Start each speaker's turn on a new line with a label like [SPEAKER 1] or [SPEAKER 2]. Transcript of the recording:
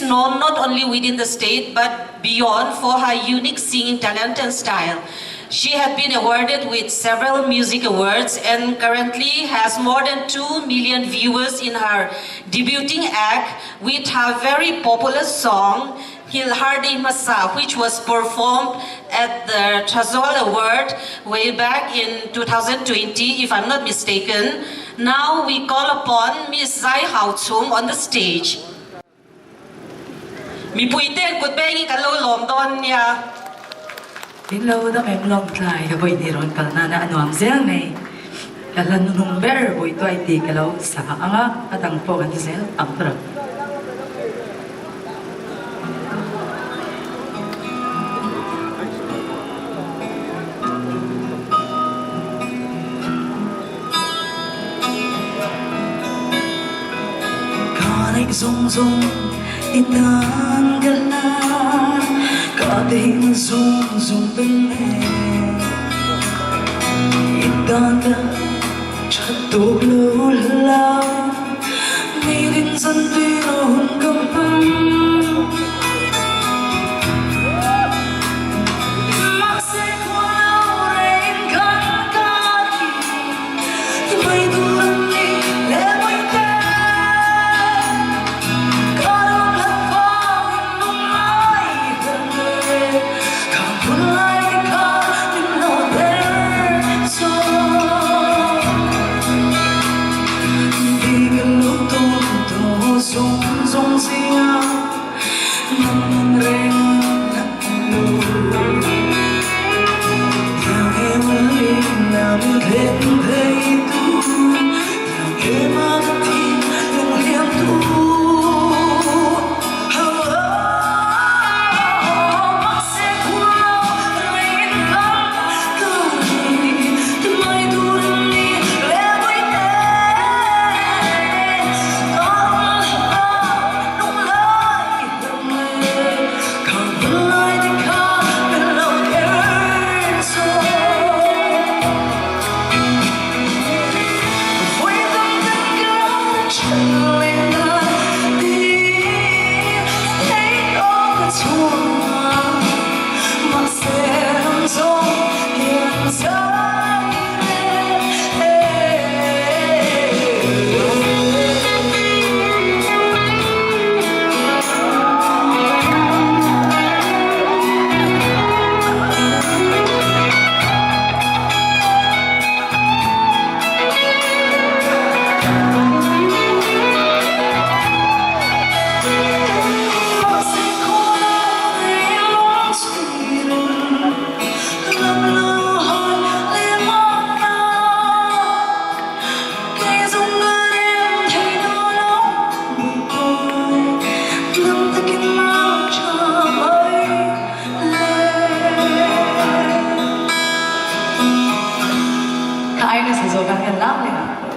[SPEAKER 1] is known not only within the state but beyond for her unique singing talent and style. She had been awarded with several music awards and currently has more than 2 million viewers in her debuting act with her very popular song Hilhardi Masa, which was performed at the Tazol Award way back in 2020, if I'm not mistaken. Now we call upon Miss Zai Hao Chung on the stage. Mipuite kut bengin kan lo lawm dawn nia.
[SPEAKER 2] In lo dam em lawm tlai ka vawi ni rawn kal nana a nuam zel mai. Ka hla nunung ber vawi tuai ti ka lo sa ang a, a dang pawh kan ti zel ang rawh. Ka ai nasa zawk ah hian lam leh ang.